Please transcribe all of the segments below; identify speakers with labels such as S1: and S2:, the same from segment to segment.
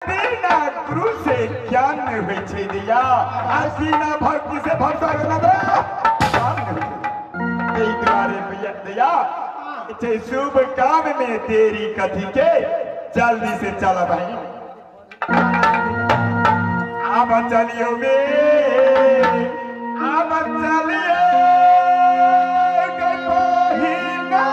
S1: बिना गुरु से ज्ञान नहीं होइ छै दैया, आ बिना भक्ति से भक्ता के ना काम नहीं होइ छै। एहि दुआरे भैया दैया छै शुभ काम में देरी कथी के, जल्दी से चल भाई। आब चलियो बे, आब चलियो बहिना।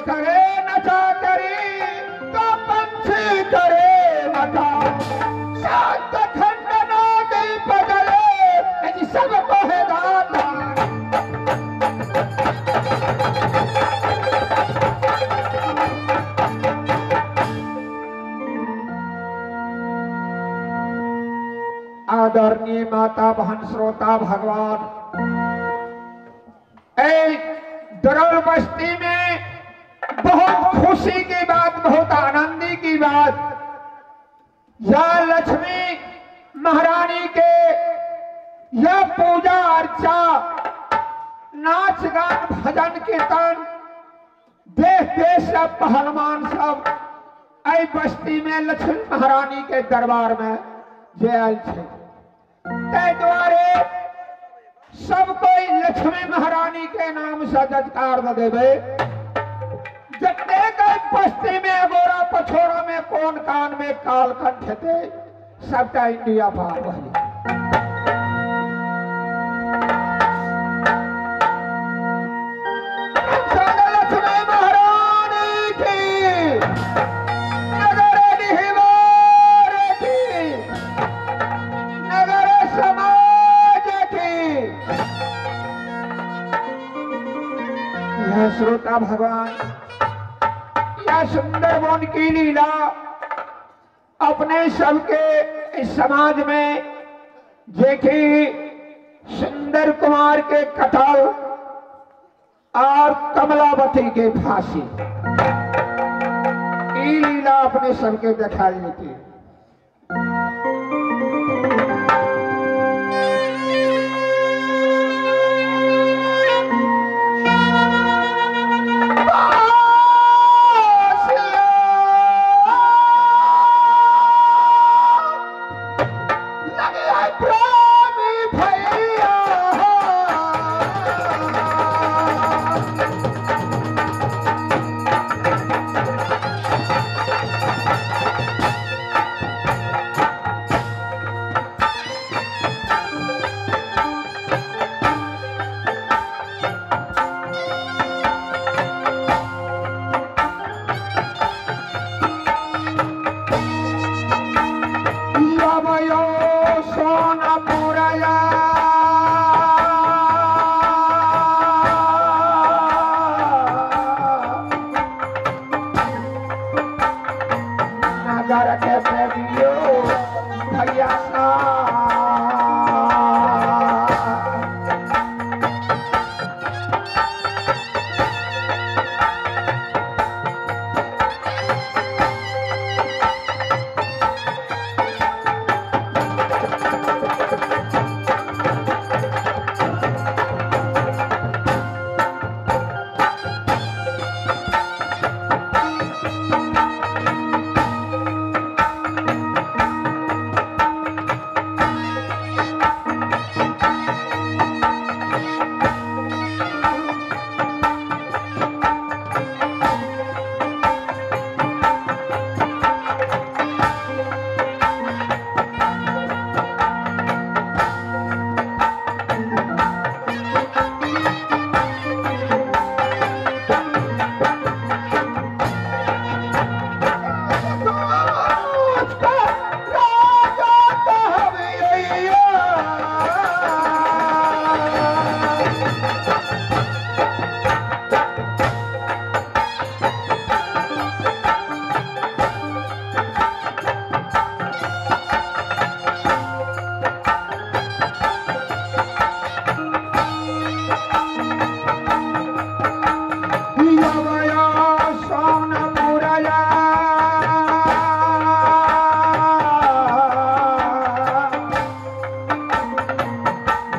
S2: करे न चाकरी तो पंछी करे मका। शांत। आदरणीय माता बहन श्रोता भगवान, दरौल बस्ती में बहुत खुशी की बात, बहुत आनंदी की बात, या लक्ष्मी महारानी के यह पूजा अर्चा, नाच गान, भजन कीर्तन, देश देश सब पहलवान सब एहि बस्ती में लक्ष्मी महारानी के दरबार में जे आयल छै। ताहि दुआरे सब कोई लक्ष्मी महारानी के नाम से जजकार देवे। जतेक बस्ती में अगोरा पछोरा में कोन कान में काल कंठ हेतै सबटा इंडिया पार भऽ जेतै। लक्ष्मी महारानी की, नगर निवार की, नगर समाज की। यह श्रोता भगवान, यह सुंदर वन की लीला अपने सबके इस समाज में जेकि सुंदर कुमार के कटल और कमलावती के फांसी, ई लीला अपने सबके दिखाई देती।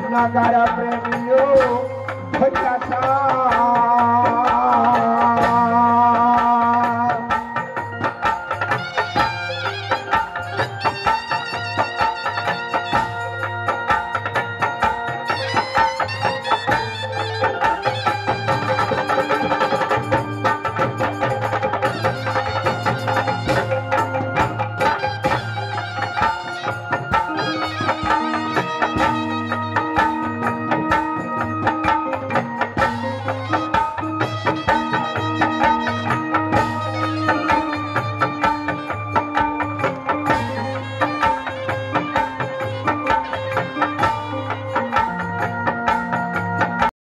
S2: नगर प्रेमी